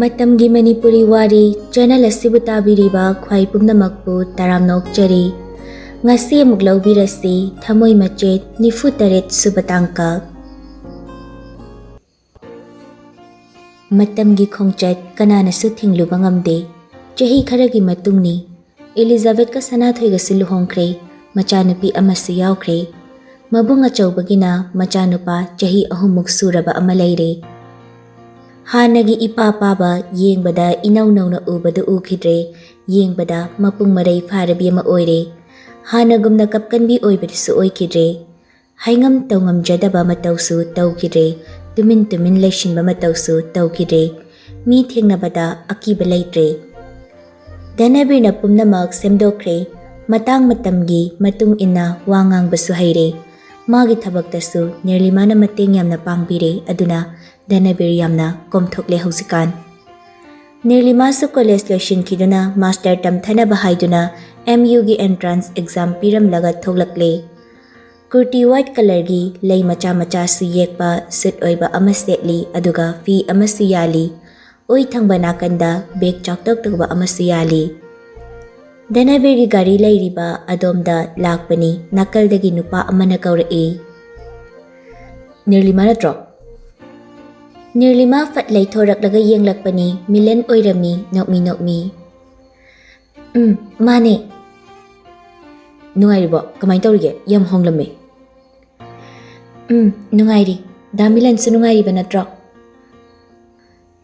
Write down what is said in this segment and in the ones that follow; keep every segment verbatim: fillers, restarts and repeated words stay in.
ꯃꯇꯝꯒꯤ ꯃꯅꯤꯄꯨꯔꯤ ꯋꯥꯔꯤ ꯆꯦꯅꯦꯜ ꯑꯁꯤꯕꯨ ꯇꯥꯕꯤꯔꯤꯕ ꯈ꯭ꯋꯥꯏ ꯄꯨꯝꯅꯃꯛꯄꯨ ꯇꯔꯥꯝꯅ ꯑꯣꯛꯆꯔꯤ꯫ ꯉꯁꯤ ꯑꯃꯨꯛ ꯂꯧꯕꯤꯔꯁꯤ ꯊꯃꯣꯏ ꯃꯆꯦꯠ ꯅꯤꯐꯨ ꯇꯔꯦꯠ ꯁꯨꯕ ꯇꯥꯡꯀꯛ꯫ ꯃꯇꯝꯒꯤ ꯈꯣꯡꯆꯠ ꯀꯅꯥꯅꯁꯨ ꯊꯤꯡꯂꯨꯕ ꯉꯝꯗꯦ꯫ ꯆꯍꯤ ꯈꯔꯒꯤ ꯃꯇꯨꯡꯅꯤ꯫ ꯏꯂꯤꯖꯥꯕꯦꯠꯀ ꯁꯅꯥꯊꯣꯏꯒꯁꯨ ꯂꯨꯍꯣꯡꯈ꯭ꯔꯦ꯫ ꯃꯆꯥꯅꯨꯄꯤ ꯑꯃꯁꯨ ꯌꯥꯎꯈ꯭ꯔꯦ꯫ ꯃꯕꯨꯡ ꯑꯆꯧꯕꯒꯤꯅ ꯃꯆꯥꯅꯨꯄꯥ ꯆꯍꯤ ꯑꯍꯨꯝꯃꯨꯛ ꯁꯨꯔꯕ ꯑꯃ ꯂꯩꯔꯦ꯫ ꯍꯥꯟꯅꯒꯤ ꯏꯄꯥ ꯄꯥꯕ, ꯌꯦꯡꯕꯗ ꯏꯅꯧ ꯅꯧꯅ ꯎꯕꯗꯨ ꯎꯈꯤꯗ꯭ꯔꯦ꯫ ꯌꯦꯡꯕꯗ ꯃꯄꯨꯡ ꯃꯔꯩ ꯐꯥꯔꯕꯤ ꯑꯃ ꯑꯣꯏꯔꯦ꯫ ꯍꯥꯟꯅꯒꯨꯝꯅ ꯀꯞꯀꯟꯕꯤ ꯑꯣꯏꯕꯗꯨꯁꯨ ꯑꯣꯏꯈꯤꯗ꯭ꯔꯦ꯫ ꯍꯥꯏꯉꯝ ꯇꯧꯉꯝꯖꯗꯕ ꯃꯇꯧꯁꯨ ꯇꯧꯈꯤꯗ꯭ꯔꯦ꯫ ꯇꯨꯃꯤꯟ ꯇꯨꯃꯤꯟ ꯂꯩꯁꯤꯟꯕ ꯃꯇꯧꯁꯨ ꯇꯧꯈꯤꯗ꯭ꯔꯦ꯫ ꯃꯤ ꯊꯦꯡꯅꯕꯗ ꯑꯀꯤꯕ ꯂꯩꯇ꯭ꯔꯦ꯫ ꯙꯅꯕꯤꯔꯅ ꯄꯨꯝꯅꯃꯛ ꯁꯦꯝꯗꯣꯛꯈ꯭ꯔꯦ꯫ ꯃꯇꯥꯡ ꯃꯇꯝꯒꯤ ꯃꯇꯨꯡ ꯏꯟꯅ ꯋꯥ ꯉꯥꯡꯕꯁꯨ ꯍꯩꯔꯦ꯫ ꯃꯥꯒꯤ ꯊꯕꯛꯇꯁꯨ ꯅꯤꯔꯂꯤꯃꯥꯅ ꯃꯇꯦꯡ ꯌꯥꯝꯅ ꯄꯥꯡꯕꯤꯔꯦ꯫ ꯑꯗꯨꯅ ꯙꯅꯕꯤꯔ ꯌꯥꯝꯅ ꯀꯣꯝꯊꯣꯛꯂꯦ ꯍꯧꯖꯤꯛꯀꯥꯟ꯫ ꯅꯤꯔꯂꯤꯃꯥꯁꯨ ꯀꯣꯂꯦꯖ ꯂꯣꯏꯁꯤꯟꯈꯤꯗꯨꯅ ꯃꯥꯁꯇꯔ ꯇꯝꯊꯅꯕ ꯍꯥꯏꯗꯨꯅ ꯑꯦꯝ ꯌꯨꯒꯤ ꯑꯦꯟꯇ꯭ꯔꯥꯟꯁ ꯑꯦꯛꯖꯥꯝ ꯄꯤꯔꯝꯂꯒ ꯊꯣꯛꯂꯛꯂꯦ꯫ ꯀꯨꯔꯇꯤ ꯋꯥꯏꯠ ꯀꯂꯔꯒꯤ ꯂꯩ ꯃꯆꯥ ꯃꯆꯥꯁꯨ ꯌꯦꯛꯄ ꯁꯨꯠ ꯑꯣꯏꯕ ꯑꯃ ꯁꯦꯠꯂꯤ, ꯑꯗꯨꯒ ꯐꯤ ꯑꯃꯁꯨ ꯌꯥꯜꯂꯤ꯫ ꯑꯣꯏ ꯊꯪꯕ ꯅꯥꯀꯟꯗ ꯕꯦꯒ ꯆꯥꯎꯇꯛ ꯇꯧꯕ ꯑꯃꯁꯨ ꯌꯥꯜꯂꯤ꯫ ꯙꯅꯕꯤꯔꯒꯤ ꯒꯥꯔꯤ ꯂꯩꯔꯤꯕ ꯑꯗꯣꯝꯗ ꯂꯥꯛꯄꯅꯤ꯫ ꯅꯥꯀꯜꯗꯒꯤ ꯅꯨꯄꯥ ꯑꯃꯅ ꯀꯧꯔꯛꯏ, "ꯅꯤꯔꯂꯤꯃꯥ ꯅꯠꯇ꯭ꯔꯣ?" ꯅꯤꯔꯂꯤꯃꯥ ꯐꯠ ꯂꯩꯊꯣꯔꯛꯂꯒ ꯌꯦꯡꯂꯛꯄꯅꯤ꯫ ꯃꯤꯂꯟ ꯑꯣꯏꯔꯝꯃꯤ, ꯅꯣꯛꯃꯤ ꯅꯣꯛꯃꯤ꯫ "ꯎꯝ, ꯃꯥꯅꯦ꯫ ꯅꯨꯡꯉꯥꯏꯔꯤꯕꯣ? ꯀꯃꯥꯏꯅ ꯇꯧꯔꯤꯒꯦ? ꯌꯥꯝ ꯍꯣꯡꯂꯝꯃꯦ꯫" "ꯎꯝ, ꯅꯨꯡꯉꯥꯏꯔꯤ꯫ ꯗꯥ ꯃꯤꯂꯟꯁꯨ ꯅꯨꯡꯉꯥꯏꯔꯤꯕ ꯅꯠꯇ꯭ꯔꯣ?"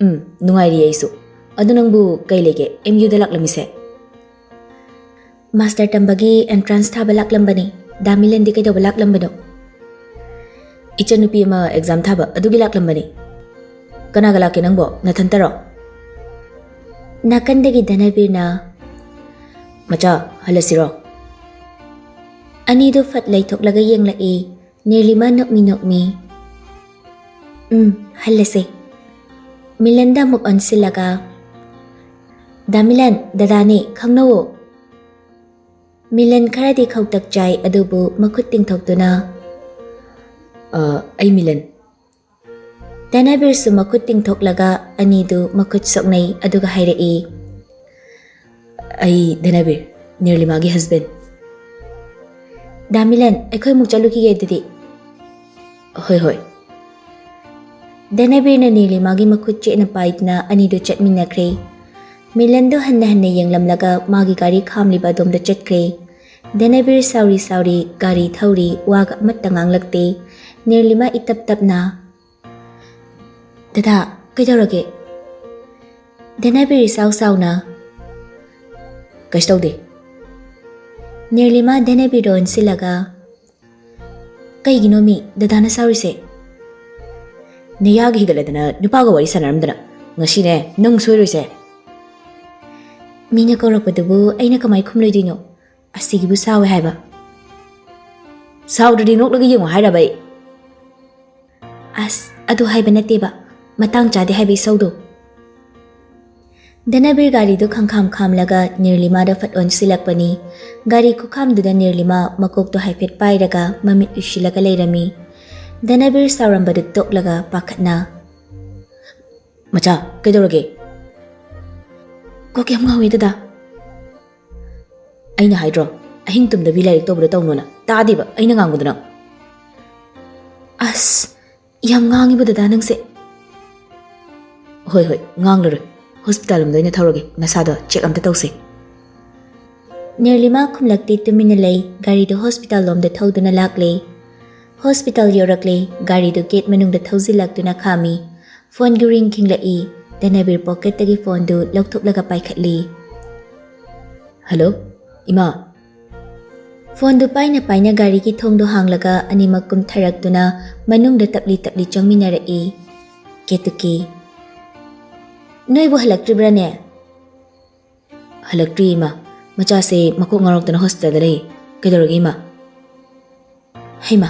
"ꯎꯝ, ꯅꯨꯡꯉꯥꯏꯔꯤ ꯑꯩꯁꯨ꯫ ꯑꯗꯨ ꯅꯪꯕꯨ ꯀꯩ ꯂꯩꯒꯦ ꯑꯦꯝ ꯌꯨꯗ ꯂꯥꯛꯂꯝꯃꯤꯁꯦ?" "ꯃꯥꯁꯇꯔ ꯇꯝꯕꯒꯤ ꯑꯦꯟꯇ꯭ꯔꯥꯟꯁ ꯊꯥꯕ ꯂꯥꯛꯂꯝꯕꯅꯦ꯫ ꯗꯥ ꯃꯤꯂꯟꯗꯤ ꯀꯩꯗꯧꯕ ꯂꯥꯛꯂꯝꯕꯅꯣ?" "ꯏꯆꯟꯅꯨꯄꯤ ꯑꯃ ꯑꯦꯛꯖꯥꯝ ꯊꯥꯕ ꯑꯗꯨꯒꯤ ꯂꯥꯛꯂꯝꯕꯅꯤ꯫" "ꯀꯅꯥꯒ ꯂꯥꯛꯀꯦ ꯅꯪꯕꯣ? ꯅꯊꯟꯇꯔꯣ?" ꯅꯥꯀꯟꯗꯒꯤ ꯙꯅꯕꯤꯔꯅ, "ꯃꯆꯥ, ꯍꯜꯂꯁꯤꯔꯣ?" ꯑꯅꯤꯗꯨ ꯐꯠ ꯂꯩꯊꯣꯛꯂꯒ ꯌꯦꯡꯂꯛꯏ꯫ ꯅꯤꯔꯂꯤꯃꯥ ꯅꯣꯛꯃꯤ ꯅꯣꯛꯃꯤ, "ꯎꯝ, ꯍꯜꯂꯁꯦ꯫" ꯃꯤꯂꯟꯗ ꯑꯃꯨꯛ ꯑꯣꯟꯁꯤꯜꯂꯒ, "ꯗꯥ ꯃꯤꯂꯟ, ꯗꯗꯥꯅꯦ, ꯈꯪꯅꯧꯋꯣ꯫" ꯃꯤꯂꯟ ꯈꯔꯗꯤ ꯈꯧꯇꯛ ꯆꯥꯏ, ꯑꯗꯨꯕꯨ ꯃꯈꯨꯠ ꯇꯤꯡꯊꯣꯛꯇꯨꯅ, "ꯑ, ꯑꯩ ꯃꯤꯂꯟ꯫" ꯙꯅꯕꯤꯔꯁꯨ ꯃꯈꯨꯠ ꯇꯤꯡꯊꯣꯛꯂꯒ ꯑꯅꯤꯗꯨ ꯃꯈꯨꯠ ꯁꯣꯛꯅꯩ, ꯑꯗꯨꯒ ꯍꯥꯏꯔꯛꯏ, "ꯑꯩ ꯙꯅꯕꯤꯔ, ꯅꯤꯔꯂꯤꯃꯥꯒꯤ husband꯫" "ꯗꯥ ꯃꯤꯂꯟ, ꯑꯩꯈꯣꯏ ꯑꯃꯨꯛ ꯆꯠꯂꯨꯈꯤꯒꯦ ꯑꯗꯨꯗꯤ꯫" "ꯍꯣꯏ, ꯍꯣꯏ꯫" ꯙꯅꯕꯤꯔꯅ ꯅꯤꯔꯂꯤꯃꯥꯒꯤ ꯃꯈꯨꯠ ꯆꯦꯠꯅ ꯄꯥꯏꯗꯨꯅ ꯑꯅꯤꯗꯨ ꯆꯠꯃꯤꯟꯅꯈ꯭ꯔꯦ꯫ ꯃꯤꯂꯟꯗꯨ ꯍꯟꯅ ꯍꯟꯅ ꯌꯦꯡꯂꯝꯂꯒ ꯃꯥꯒꯤ ꯒꯥꯔꯤ ꯈꯥꯝꯂꯤꯕ ꯑꯗꯣꯝꯗ ꯆꯠꯈ꯭ꯔꯦ꯫ ꯙꯅꯕꯤꯔ ꯁꯥꯎꯔꯤ ꯁꯥꯎꯔꯤ ꯒꯥꯔꯤ ꯊꯧꯔꯤ, ꯋꯥꯒ ꯑꯃꯠꯇ ꯉꯥꯡꯂꯛꯇꯦ꯫ ꯅꯤꯔꯂꯤꯃꯥ ꯏꯇꯞ ꯇꯞꯅ, "ꯗꯗꯥ, ꯀꯩꯗꯧꯔꯒꯦ?" ꯙꯅꯕꯤꯔ ꯏꯁꯥꯎ ꯁꯥꯎꯅ, "ꯀꯩꯁꯨ ꯇꯧꯗꯦ꯫" ꯅꯤꯔꯂꯤꯃꯥ ꯙꯅꯕꯤꯔꯗ ꯑꯣꯟꯁꯤꯜꯂꯒ, "ꯀꯩꯒꯤꯅꯣ ꯃꯤ ꯗꯗꯥꯅ ꯁꯥꯎꯔꯤꯁꯦ?" "ꯅꯌꯥꯒ ꯍꯤꯒꯠꯂꯗꯅ ꯅꯨꯄꯥꯒ ꯋꯥꯔꯤ ꯁꯥꯟꯅꯔꯝꯗꯅ꯫ ꯉꯁꯤꯅꯦ ꯅꯪ ꯁꯣꯏꯔꯣꯏꯁꯦ꯫" "ꯃꯤꯅ ꯀꯧꯔꯛꯄꯗꯨꯕꯨ ꯑꯩꯅ ꯀꯃꯥꯏ ꯈꯨꯝꯂꯣꯏꯗꯣꯏꯅꯣ? ꯑꯁꯤꯒꯤꯕꯨ ꯁꯥꯎꯋꯦ ꯍꯥꯏꯕ?" "ꯁꯥꯎꯗ꯭ꯔꯗꯤ ꯅꯣꯛꯂꯒ ꯌꯦꯡꯉꯣ ꯍꯥꯏꯔꯕ ꯑꯩ?" "ꯑꯁ, ꯑꯗꯨ ꯍꯥꯏꯕ ꯅꯠꯇꯦꯕ, ꯃꯇꯥꯡ ꯆꯥꯗꯦ ꯍꯥꯏꯕ ꯏꯁꯧꯗꯣ꯫" ꯙꯅꯕꯤꯔ ꯒꯥꯔꯤꯗꯨ ꯈꯪꯈꯥꯝ ꯈꯥꯝꯂꯒ ꯅꯤꯔꯂꯤꯃꯥꯗ ꯐꯠ ꯑꯣꯟꯁꯤꯜꯂꯛꯄꯅꯤ꯫ ꯒꯥꯔꯤ ꯈꯨꯈꯥꯝꯗꯨꯗ ꯅꯤꯔꯂꯤꯃꯥ ꯃꯀꯣꯛꯇꯣ ꯍꯥꯏꯐꯦꯠ ꯄꯥꯏꯔꯒ ꯃꯃꯤꯠ ꯎꯏꯁꯤꯜꯂꯒ ꯂꯩꯔꯝꯃꯤ꯫ ꯙꯅꯕꯤꯔ ꯁꯥꯎꯔꯝꯕꯗꯨ ꯇꯣꯛꯂꯒ ꯄꯥꯈꯠꯅ, "ꯃꯆꯥ, ꯀꯩꯗꯧꯔꯒꯦ?" "ꯀꯣꯛ ꯌꯥꯝ ꯉꯥꯎꯋꯦ ꯗꯗꯥ꯫" "ꯑꯩꯅ ꯍꯥꯏꯗ꯭ꯔꯣ, ꯑꯍꯤꯡ ꯇꯨꯝꯗꯕꯤ ꯂꯥꯏꯔꯤꯛ ꯇꯧꯕꯗ ꯇꯧꯅꯣꯅ? ꯇꯥꯗꯦꯕ ꯑꯩꯅ ꯉꯥꯡꯕꯗꯨ ꯅꯪ?" "ꯑꯁ, ꯌꯥꯝ ꯉꯥꯡꯉꯤꯕ ꯗꯗꯥ ꯅꯪꯁꯦ꯫" "ꯍꯣꯏ, ꯍꯣꯏ, ꯉꯥꯡꯂꯔꯣꯏ꯫ ꯍꯣꯁꯄꯤꯇꯥꯜ ꯂꯣꯝꯗ ꯑꯣꯏꯅ ꯊꯧꯔꯒꯦ, ꯅꯁꯥꯗꯣ ꯆꯦꯛ ꯑꯝꯇ ꯇꯧꯁꯦ꯫" ꯅꯤꯔꯂꯤꯃꯥ ꯈꯨꯝꯂꯛꯇꯦ, ꯇꯨꯃꯤꯟꯅ ꯂꯩ꯫ ꯒꯥꯔꯤꯗꯨ ꯍꯣꯁꯄꯤꯇꯥꯜ ꯂꯣꯝꯗ ꯊꯧꯗꯨꯅ ꯂꯥꯛꯂꯦ꯫ ꯍꯣꯁꯄꯤꯇꯥꯜ ꯌꯧꯔꯛꯂꯦ꯫ ꯒꯥꯔꯤꯗꯨ ꯒꯦꯠ ꯃꯅꯨꯡꯗ ꯊꯧꯖꯤꯜꯂꯛꯇꯨꯅ ꯈꯥꯝꯃꯤ꯫ ꯐꯣꯟꯒꯤ ꯔꯤꯡ ꯈꯤꯡꯂꯛꯏ꯫ ꯙꯅꯕꯤꯔ ꯄꯣꯀꯦꯠꯇꯒꯤ ꯐꯣꯟꯗꯨ ꯂꯧꯊꯣꯛꯂꯒ ꯄꯥꯏꯈꯠꯂꯤ꯫ "ꯍꯜꯂꯣ, ꯏꯃꯥ꯫" ꯐꯣꯟꯗꯨ ꯄꯥꯏꯅ ꯄꯥꯏꯅ ꯒꯥꯔꯤꯒꯤ ꯊꯣꯡꯗꯨ ꯍꯥꯡꯂꯒ ꯑꯅꯤꯃꯛ ꯀꯨꯝꯊꯔꯛꯇꯨꯅ ꯃꯅꯨꯡꯗ ꯇꯞꯂꯤ ꯇꯞꯂꯤ ꯆꯪꯃꯤꯟꯅꯔꯛꯏ꯫ ꯀꯦꯇꯨꯀꯤ, "ꯅꯣꯏꯕꯨ ꯍꯜꯂꯛꯇ꯭ꯔꯤꯕ꯭ꯔꯥꯅꯦ?" "ꯍꯜꯂꯛꯇ꯭ꯔꯤ ꯏꯃꯥ꯫ ꯃꯆꯥꯁꯦ ꯃꯀꯣꯛ ꯉꯥꯎꯔꯛꯇꯅ ꯍꯣꯁꯄꯤꯇꯥꯜꯗ ꯂꯩ꯫ ꯀꯩꯗꯧꯔꯒꯦ ꯏꯃꯥ?" "ꯍꯩꯃꯥ,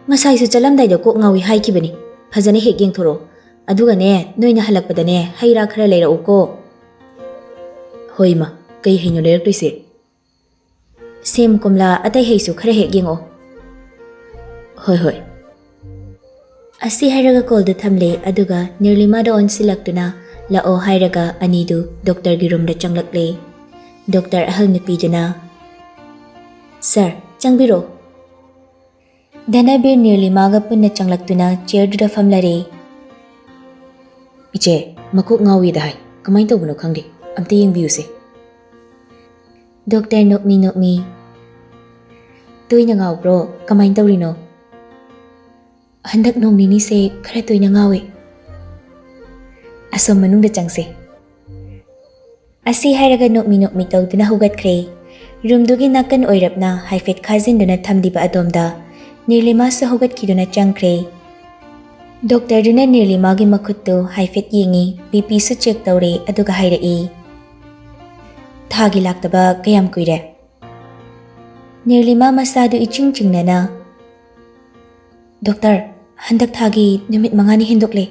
ꯉꯁꯥꯏꯁꯨ ꯆꯠꯂꯝꯗꯥꯏꯗ ꯀꯣꯛ ꯉꯥꯎꯏ ꯍꯥꯏꯈꯤꯕꯅꯤ꯫ ꯐꯖꯅ ꯍꯦꯛ ꯌꯦꯡꯊꯣꯔꯛꯑꯣ꯫ ꯑꯗꯨꯒꯅꯦ, ꯅꯣꯏꯅ ꯍꯜꯂꯛꯄꯗꯅꯦ ꯍꯩ ꯔꯥ ꯈꯔ ꯂꯩꯔꯛꯎꯀꯣ꯫" "ꯍꯣꯏ ꯏꯃꯥ, ꯀꯩ ꯍꯩꯅꯣ ꯂꯩꯔꯛꯇꯣꯏꯁꯦ?" "ꯁꯦꯝ, ꯀꯣꯝꯂꯥ, ꯑꯇꯩ ꯍꯩꯁꯨ ꯈꯔ ꯍꯦꯛ ꯌꯦꯡꯉꯛꯑꯣ꯫" "ꯍꯣꯏ, ꯍꯣꯏ꯫" ꯑꯁꯤ ꯍꯥꯏꯔꯒ ꯀꯣꯜꯗꯨ ꯊꯝꯂꯦ, ꯑꯗꯨꯒ ꯅꯤꯔꯂꯤꯃꯥꯗ ꯑꯣꯟꯁꯤꯜꯂꯛꯇꯨꯅ ꯂꯥꯛꯑꯣ ꯍꯥꯏꯔꯒ ꯑꯅꯤꯗꯨ ꯗꯣꯛꯇꯔꯒꯤ ꯔꯨꯝꯗ ꯆꯪꯂꯛꯂꯦ꯫ ꯗꯣꯛꯇꯔ ꯑꯍꯜ ꯅꯨꯄꯤꯗꯨꯅ, "ꯁꯥꯔ, ꯆꯪꯕꯤꯔꯣ"꯫ ꯙꯅꯕꯤꯔ ꯅꯤꯔꯂꯤꯃꯥꯒ ꯄꯨꯟꯅ ꯆꯪꯂꯛꯇꯨꯅ ꯆꯤꯌꯔꯗꯨꯗ ꯐꯝꯂꯔꯦ꯫ "ꯏꯆꯦ, ꯃꯀꯣꯛ ꯉꯥꯎꯏꯗ ꯍꯥꯏ, ꯀꯃꯥꯏꯅ ꯇꯧꯕꯅꯣ ꯈꯪꯗꯦ, ꯑꯝꯇ ꯌꯦꯡꯕꯤꯌꯨꯁꯦ"꯫ ꯗꯣꯛꯇꯔ ꯅꯣꯛꯃꯤ ꯅꯣꯛꯃꯤ, "ꯇꯣꯏꯅ ꯉꯥꯎꯕ꯭ꯔꯣ? ꯀꯃꯥꯏꯅ ꯇꯧꯔꯤꯅꯣ?" "ꯍꯟꯗꯛ ꯅꯣꯡ ꯅꯤꯅꯤꯁꯦ ꯈꯔ ꯇꯣꯏꯅ ꯉꯥꯎꯋꯦ"꯫ "ꯑꯁꯣꯝ ꯃꯅꯨꯡꯗ ꯆꯪꯁꯦ"꯫ ꯑꯁꯤ ꯍꯥꯏꯔꯒ ꯅꯣꯛꯃꯤ ꯅꯣꯛꯃꯤ ꯇꯧꯗꯨꯅ ꯍꯧꯒꯠꯈ꯭ꯔꯦ꯫ ꯔꯨꯝꯗꯨꯒꯤ ꯅꯥꯀꯟ ꯑꯣꯏꯔꯞꯅ ꯍꯥꯏꯐꯦꯠ ꯈꯥꯖꯤꯟꯗꯨꯅ ꯊꯝꯂꯤꯕ ꯑꯗꯣꯝꯗ ꯅꯤꯔꯂꯤꯃꯥꯁꯨ ꯍꯧꯒꯠꯈꯤꯗꯨꯅ ꯆꯪꯈ꯭ꯔꯦ꯫ ꯗꯣꯛꯇꯔꯗꯨꯅ ꯅꯤꯔꯂꯤꯃꯥꯒꯤ ꯃꯈꯨꯠꯇꯨ ꯍꯥꯏꯐꯦꯠ ꯌꯦꯡꯉꯤ, ꯕꯤ ꯄꯤꯁꯨ ꯆꯦꯛ ꯇꯧꯔꯦ, ꯑꯗꯨꯒ ꯍꯥꯏꯔꯛꯏ, "ꯊꯥꯒꯤ ꯂꯥꯛꯇꯕ ꯀꯌꯥꯝ ꯀꯨꯏꯔꯦ?" ꯅꯤꯔꯂꯤꯃꯥ ꯃꯁꯥꯗꯨ ꯏꯆꯤꯡ ꯆꯤꯡꯅꯅ, "ꯗꯣꯛꯇꯔ, ꯍꯟꯗꯛ ꯊꯥꯒꯤ ꯅꯨꯃꯤꯠ ꯃꯉꯥꯅꯤ ꯍꯦꯟꯗꯣꯛꯂꯦ"꯫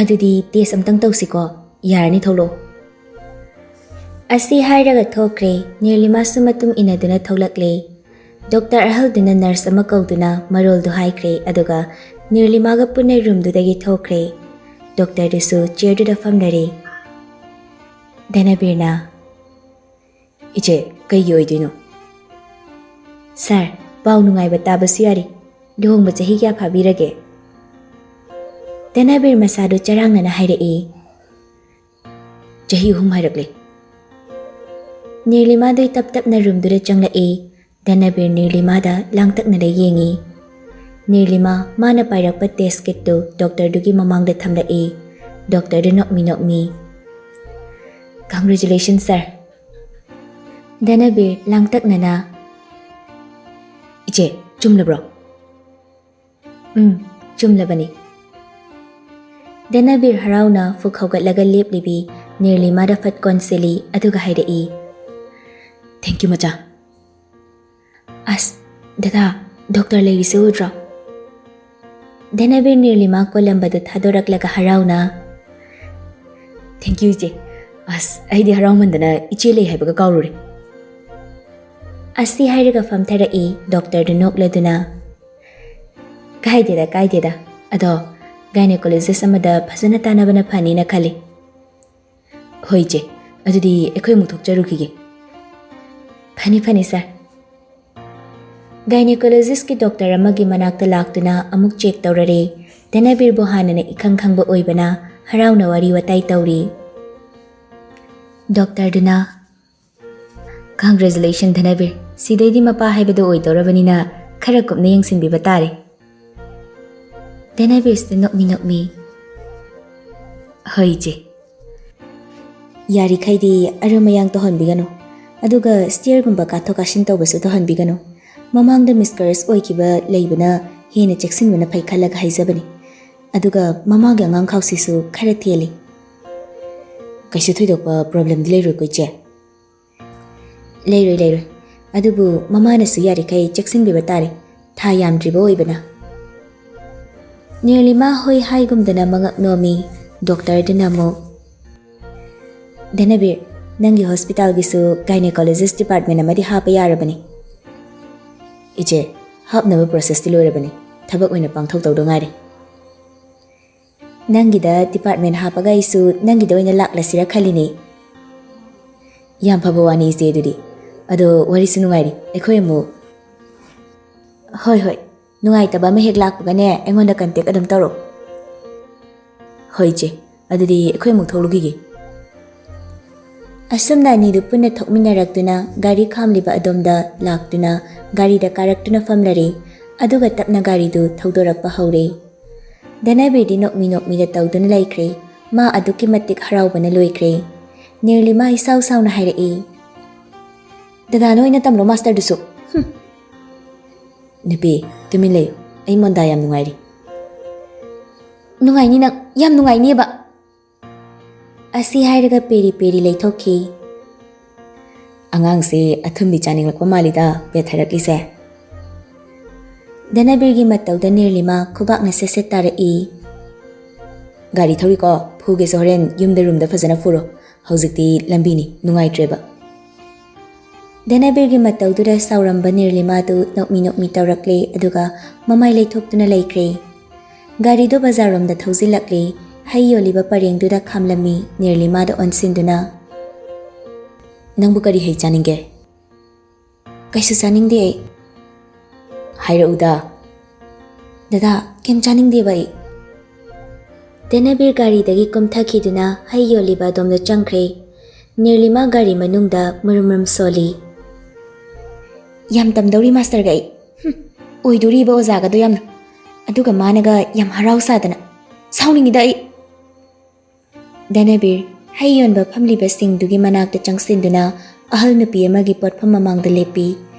"ꯑꯗꯨꯗꯤ ꯇꯦꯁ ꯑꯝꯇꯪ ꯇꯧꯁꯤꯀꯣ, ꯌꯥꯔꯅꯤ, ꯊꯣꯛꯂꯛꯑꯣ"꯫ ꯑꯁꯤ ꯍꯥꯏꯔꯒ ꯊꯣꯛꯈ꯭ꯔꯦ꯫ ꯅꯤꯔꯂꯤꯃꯥꯁꯨ ꯃꯇꯨꯡ ꯏꯟꯅꯗꯨꯅ ꯊꯣꯛꯂꯛꯂꯦ꯫ ꯗꯣꯛꯇꯔ ꯑꯍꯜꯗꯨꯅ ꯅꯔꯁ ꯑꯃ ꯀꯧꯗꯨꯅ ꯃꯔꯣꯜꯗꯨ ꯍꯥꯏꯈ꯭ꯔꯦ, ꯑꯗꯨꯒ ꯅꯤꯔꯂꯤꯃꯥꯒ ꯄꯨꯟꯅ ꯔꯨꯝꯗꯨꯗꯒꯤ ꯊꯣꯛꯈ꯭ꯔꯦ꯫ ꯗꯣꯛꯇꯔꯗꯨꯁꯨ ꯆꯤꯌꯔꯗꯨꯗ ꯐꯝꯂꯔꯦ꯫ ꯙꯅꯕꯤꯔꯅ, "ꯏꯆꯦ, ꯀꯩꯒꯤ ꯑꯣꯏꯗꯣꯏꯅꯣ?" "ꯁꯥꯔ, ꯄꯥꯎ ꯅꯨꯡꯉꯥꯏꯕ ꯇꯥꯕꯁꯨ ꯌꯥꯔꯤ꯫ ꯂꯨꯍꯣꯡꯕ ꯆꯍꯤ ꯀꯌꯥ ꯐꯥꯕꯤꯔꯒꯦ?" ꯙꯅꯕꯤꯔ ꯃꯁꯥꯗꯨ ꯆꯔꯥꯡꯅꯅ ꯍꯥꯏꯔꯛꯏ, "ꯆꯍꯤ ꯑꯍꯨꯝ ꯍꯥꯏꯔꯛꯂꯦ"꯫ ꯅꯤꯔꯂꯤꯃꯥꯗꯨ ꯇꯞ ꯇꯞꯅ ꯔꯨꯝꯗꯨꯗ ꯆꯪꯂꯛꯏ꯫ ꯙꯅꯕꯤꯔ ꯅꯤꯔꯂꯤꯃꯥꯗ ꯂꯥꯡꯇꯛꯅꯅ ꯌꯦꯡꯉꯤ꯫ ꯅꯤꯔꯂꯤꯃꯥ ꯃꯥꯅ ꯄꯥꯏꯔꯛꯄ ꯇꯦꯁ ꯀꯤꯠꯇꯨ ꯗꯣꯛꯇꯔꯗꯨꯒꯤ ꯃꯃꯥꯡꯗ ꯊꯝꯂꯛꯏ꯫ ꯗꯣꯛꯇꯔꯗꯨ ꯅꯣꯛꯃꯤ ꯅꯣꯛꯃꯤ, "Congratulations, sir"꯫ ꯙꯅꯕꯤꯔ ꯂꯥꯡꯇꯛꯅꯅ, "ꯏꯆꯦ, ꯆꯨꯝꯂꯕ꯭ꯔꯣ?" "ꯎꯝ, ꯆꯨꯝꯂꯕꯅꯤ"꯫ ꯙꯅꯕꯤꯔ ꯍꯔꯥꯎꯅ ꯐꯨꯛ ꯍꯧꯒꯠꯂꯒ ꯂꯦꯞꯂꯤꯕꯤ ꯅꯤꯔꯂꯤꯃꯥꯗ ꯐꯠ ꯀꯣꯟꯁꯤꯜꯂꯤ, ꯑꯗꯨꯒ ꯍꯥꯏꯔꯛꯏ, "Thank you, ꯃꯆꯥ"꯫ "ꯑꯁ, ꯗꯗꯥ, ꯗꯣꯛꯇꯔ ꯂꯩꯔꯤꯁꯦ ꯎꯗ꯭ꯔꯣ?" ꯙꯅꯕꯤꯔ ꯅꯤꯔꯂꯤꯃꯥ ꯀꯣꯜꯂꯝꯕꯗꯨ ꯊꯥꯗꯣꯔꯛꯂꯒ ꯍꯔꯥꯎꯅ, "Thank you, ꯏꯆꯦ꯫ ꯑꯁ, ꯑꯩꯗꯤ ꯍꯔꯥꯎꯃꯟꯗꯅ ꯏꯆꯦ ꯂꯩ ꯍꯥꯏꯕꯒ ꯀꯥꯎꯔꯨꯔꯦ"꯫ ꯑꯁꯤ ꯍꯥꯏꯔꯒ ꯐꯝꯊꯔꯛꯏ ꯗꯣꯛꯇꯔꯗꯨ ꯅꯣꯛꯂꯗꯨꯅ꯫ ꯀꯥꯏꯗꯦꯗ, ꯀꯥꯏꯗꯦꯗ꯫ ꯑꯗꯣ, ꯒꯥꯏꯅꯣꯀꯣꯂꯣꯖꯤꯁ ꯑꯃꯗ ꯐꯖꯅ ꯇꯥꯟꯅꯕꯅ ꯐꯅꯤꯅ ꯈꯜꯂꯤ꯫ ꯍꯣꯏ ꯏꯆꯦ, ꯑꯗꯨꯗꯤ ꯑꯩꯈꯣꯏ ꯑꯃꯨꯛ ꯊꯣꯛꯆꯔꯨꯈꯤꯒꯦ꯫ ꯐꯅꯤ, ꯐꯅꯤ ꯁꯥꯔ꯫ ꯒꯥꯏꯅꯣꯀꯣꯂꯣꯖꯤꯁꯀꯤ ꯗꯣꯛꯇꯔ ꯑꯃꯒꯤ ꯃꯅꯥꯛꯇ ꯂꯥꯛꯇꯨꯅ ꯑꯃꯨꯛ ꯆꯦꯛ ꯇꯧꯔꯔꯦ꯫ ꯙꯅꯕꯤꯔꯕꯨ ꯍꯥꯟꯅꯅ ꯏꯈꯪ ꯈꯪꯕ ꯑꯣꯏꯕꯅ ꯍꯔꯥꯎꯅ ꯋꯥꯔꯤ ꯋꯥꯇꯥꯏ ꯇꯧꯔꯤ꯫ ꯗꯣꯛꯇꯔꯗꯨꯅ, "ꯀꯪꯒ꯭ꯔꯦꯆꯨꯂꯦꯁꯟ ꯙꯅꯕꯤꯔ, ꯁꯤꯗꯩꯗꯤ ꯃꯄꯥ ꯍꯥꯏꯕꯗꯨ ꯑꯣꯏꯗꯧꯔꯕꯅꯤꯅ ꯈꯔ ꯀꯨꯞꯅ ꯌꯦꯡꯁꯤꯟꯕꯤꯕ ꯇꯥꯔꯦ꯫" ꯙꯅꯕꯤꯔꯁꯤꯗ ꯅꯣꯛꯃꯤ ꯅꯣꯛꯃꯤ, "ꯍꯣꯏ ꯏꯆꯦ꯫ ꯌꯥꯔꯤꯈꯩꯗꯤ ꯑꯔꯨꯝ ꯑꯌꯥꯡ ꯇꯧꯍꯟꯕꯤꯒꯅꯨ, ꯑꯗꯨꯒ ꯁ꯭ꯇꯤꯌꯔꯒꯨꯝꯕ ꯀꯥꯊꯣꯛ ꯀꯥꯁꯤꯟ ꯇꯧꯕꯁꯨ ꯇꯧꯍꯟꯕꯤꯒꯅꯨ꯫ ꯃꯃꯥꯡꯗ ꯃꯤꯁꯀꯔꯦꯖ ꯑꯣꯏꯈꯤꯕ ꯂꯩꯕꯅ ꯍꯦꯟꯅ ꯆꯦꯛꯁꯤꯟꯕꯅ ꯐꯩ ꯈꯜꯂꯒ ꯍꯥꯏꯖꯕꯅꯤ꯫ ꯑꯗꯨꯒ ꯃꯃꯥꯒꯤ ꯑꯉꯥꯡ ꯈꯥꯎꯁꯤꯁꯨ ꯈꯔ ꯊꯦꯜꯂꯤ꯫" "ꯀꯩꯁꯨ ꯊꯣꯏꯗꯣꯛꯄ ꯄ꯭ꯔꯣꯕ꯭ꯂꯦꯝꯗꯤ ꯂꯩꯔꯣꯏꯀꯣ ꯏꯆꯦ?" "ꯂꯩꯔꯣꯏ, ꯂꯩꯔꯣꯏ꯫ ꯑꯗꯨꯕꯨ ꯃꯃꯥꯅꯁꯨ ꯌꯥꯔꯤꯈꯩ ꯆꯦꯛꯁꯤꯟꯕꯤꯕ ꯇꯥꯔꯦ, ꯊꯥ ꯌꯥꯝꯗ꯭ꯔꯤꯕ ꯑꯣꯏꯕꯅ꯫" ꯅꯤꯔꯂꯤꯃꯥ ꯍꯣꯏ ꯍꯥꯏꯒꯨꯝꯗꯅ ꯃꯉꯛ ꯅꯣꯝꯃꯤ꯫ ꯗꯣꯛꯇꯔꯗꯨꯅ ꯑꯃꯨꯛ, "ꯙꯅꯕꯤꯔ, ꯅꯪꯒꯤ ꯍꯣꯁꯄꯤꯇꯥꯜꯒꯤꯁꯨ ꯒꯥꯏꯅꯣꯀꯣꯂꯣꯖꯤꯁ ꯗꯤꯄꯥꯔꯠꯃꯦꯟ ꯑꯃꯗꯤ ꯍꯥꯞꯄ ꯌꯥꯔꯕꯅꯤ꯫" "ꯏꯆꯦ, ꯍꯥꯞꯅꯕ ꯄ꯭ꯔꯣꯁꯦꯁꯇꯤ ꯂꯣꯏꯔꯕꯅꯤ, ꯊꯕꯛ ꯑꯣꯏꯅ ꯄꯥꯡꯊꯣꯛꯇꯧꯗ ꯉꯥꯏꯔꯦ꯫" "ꯅꯪꯒꯤꯗ ꯗꯤꯄꯥꯔꯠꯃꯦꯟ ꯍꯥꯞꯄꯒ ꯑꯩꯁꯨ ꯅꯪꯒꯤꯗ ꯑꯣꯏꯅ ꯂꯥꯛꯂꯁꯤꯔ ꯈꯜꯂꯤꯅꯦ꯫" "ꯌꯥꯝ ꯐꯕ ꯋꯥꯅꯤ ꯏꯆꯦ, ꯑꯗꯨꯗꯤ꯫ ꯑꯗꯣ ꯋꯥꯔꯤꯁꯨ ꯅꯨꯡꯉꯥꯏꯔꯤ, ꯑꯩꯈꯣꯏ ꯑꯃꯨꯛ..." "ꯍꯣꯏ, ꯍꯣꯏ, ꯅꯨꯡꯉꯥꯏꯇꯕ ꯑꯃ ꯍꯦꯛ ꯂꯥꯛꯄꯒꯅꯦ, ꯑꯩꯉꯣꯟꯗ ꯀꯟꯇꯦꯛ ꯑꯗꯨꯝ ꯇꯧꯔꯛꯑꯣ꯫" "ꯍꯣꯏ ꯏꯆꯦ, ꯑꯗꯨꯗꯤ ꯑꯩꯈꯣꯏ ꯑꯃꯨꯛ ꯊꯣꯛꯂꯨꯈꯤꯒꯦ꯫" ꯑꯁꯨꯝꯅ ꯑꯅꯤꯗꯨ ꯄꯨꯟꯅ ꯊꯣꯛꯃꯤꯟꯅꯔꯛꯇꯨꯅ ꯒꯥꯔꯤ ꯈꯥꯝꯂꯤꯕ ꯑꯗꯣꯝꯗ ꯂꯥꯛꯇꯨꯅ ꯒꯥꯔꯤꯗ ꯀꯥꯔꯛꯇꯨꯅ ꯐꯝꯂꯔꯦ꯫ ꯑꯗꯨꯒ ꯇꯞꯅ ꯒꯥꯔꯤꯗꯨ ꯊꯧꯗꯣꯔꯛꯄ ꯍꯧꯔꯦ꯫ ꯙꯅꯕꯤꯔꯗꯤ ꯅꯣꯛꯃꯤ ꯅꯣꯛꯃꯤꯗ ꯇꯧꯗꯨꯅ ꯂꯩꯈ꯭ꯔꯦ꯫ ꯃꯥ ꯑꯗꯨꯛꯀꯤ ꯃꯇꯤꯛ ꯍꯔꯥꯎꯕꯅ ꯂꯣꯏꯈ꯭ꯔꯦ꯫ ꯅꯤꯔꯂꯤꯃꯥ ꯏꯁꯥꯎ ꯁꯥꯎꯅ ꯍꯥꯏꯔꯛꯏ, "ꯗꯗꯥꯅ ꯑꯣꯏꯅ ꯇꯝꯂꯣ ꯃꯥꯁꯇꯔꯗꯨꯁꯨ꯫" "ꯍꯨꯝ꯫ ꯅꯨꯄꯤ, ꯇꯨꯃꯤꯟ ꯂꯩꯌꯨ꯫ ꯑꯩ ꯃꯣꯟꯗꯥ ꯌꯥꯝ ꯅꯨꯡꯉꯥꯏꯔꯤ꯫" "ꯅꯨꯡꯉꯥꯏꯅꯤ ꯅꯪ, ꯌꯥꯝ ꯅꯨꯡꯉꯥꯏꯅꯤꯕ꯫" ꯑꯁꯤ ꯍꯥꯏꯔꯒ ꯄꯦꯔꯤ ꯄꯦꯔꯤ ꯂꯩꯊꯣꯛꯈꯤ꯫ "ꯑꯉꯥꯡꯁꯦ ꯑꯊꯨꯝꯕꯤ ꯆꯥꯅꯤꯡꯂꯛꯄ ꯃꯥꯜꯂꯤꯗ, ꯄꯦꯠꯊꯔꯛꯂꯤꯁꯦ꯫" ꯙꯅꯕꯤꯔꯒꯤ ꯃꯇꯧꯗ ꯅꯤꯔꯂꯤꯃꯥ ꯈꯨꯕꯥꯛꯅ ꯁꯦꯠ ꯁꯦꯠ ꯇꯥꯔꯛꯏ꯫ "ꯒꯥꯔꯤ ꯊꯧꯔꯤꯀꯣ, ꯐꯨꯒꯦꯁꯨ ꯍꯣꯔꯦꯟ ꯌꯨꯝꯗ ꯔꯨꯝꯗ ꯐꯖꯅ ꯐꯨꯔꯣ꯫ ꯍꯧꯖꯤꯛꯇꯤ ꯂꯝꯕꯤꯅꯤ, ꯅꯨꯡꯉꯥꯏꯇ꯭ꯔꯦꯕ꯫" ꯙꯅꯕꯤꯔꯒꯤ ꯃꯇꯧꯗꯨꯗ ꯁꯥꯎꯔꯝꯕ ꯅꯤꯔꯂꯤꯃꯥꯗꯨ ꯅꯣꯛꯃꯤ ꯅꯣꯛꯃꯤ ꯇꯧꯔꯛꯂꯦ, ꯑꯗꯨꯒ ꯃꯃꯥꯏ ꯂꯩꯊꯣꯛꯇꯨꯅ ꯂꯩꯈ꯭ꯔꯦ꯫ ꯒꯥꯔꯤꯗꯨ ꯕꯖꯥꯔꯔꯣꯝꯗ ꯊꯧꯖꯤꯜꯂꯛꯂꯦ꯫ ꯍꯩ ꯌꯣꯜꯂꯤꯕ ꯄꯔꯦꯡꯗꯨꯗ ꯈꯥꯝꯂꯝꯃꯤ ꯅꯤꯔꯂꯤꯃꯥꯗ ꯑꯣꯟꯁꯤꯟꯗꯨꯅ꯫ "ꯅꯪꯕꯨ ꯀꯔꯤ ꯍꯩ ꯆꯥꯅꯤꯡꯒꯦ?" "ꯀꯩꯁꯨ ꯆꯥꯅꯤꯡꯗꯦ ꯑꯩ꯫" "ꯍꯥꯏꯔꯛꯎꯗ꯫" "ꯗꯗꯥ, ꯀꯩꯝ ꯆꯥꯅꯤꯡꯗꯦꯕ ꯑꯩ꯫" ꯙꯅꯕꯤꯔ ꯒꯥꯔꯤꯗꯒꯤ ꯀꯨꯝꯊꯈꯤꯗꯨꯅ ꯍꯩ ꯌꯣꯜꯂꯤꯕ ꯑꯗꯣꯝꯗ ꯆꯪꯈ꯭ꯔꯦ꯫ ꯅꯤꯔꯂꯤꯃꯥ ꯒꯥꯔꯤ ꯃꯅꯨꯡꯗ ꯃꯔꯨꯝ ꯃꯔꯨꯝ ꯁꯣꯜꯂꯤ꯫ "ꯌꯥꯝ ꯇꯝꯗꯧꯔꯤ ꯃꯥꯁꯇꯔꯒ ꯑꯩ꯫ ꯍꯨꯝ, ꯑꯣꯏꯗꯣꯔꯤꯕ ꯑꯣꯖꯥꯒꯗꯣ ꯌꯥꯝꯅ꯫ ꯑꯗꯨꯒ ꯃꯥꯅꯒ ꯌꯥꯝ ꯍꯔꯥꯎ ꯁꯥꯗꯅ꯫ ꯁꯥꯎꯅꯤꯡꯉꯤꯗ ꯑꯩ꯫" ꯙꯅꯕꯤꯔ ꯍꯩ ꯌꯣꯟꯕ ꯐꯝꯂꯤꯕꯁꯤꯡꯗꯨꯒꯤ ꯃꯅꯥꯛꯇ ꯆꯪꯁꯤꯟꯗꯨꯅ ꯑꯍꯜ ꯅꯨꯄꯤ ꯑꯃꯒꯤ ꯄꯣꯠꯐꯝ ꯃꯃꯥꯡꯗ ꯂꯦꯞꯄꯤ꯫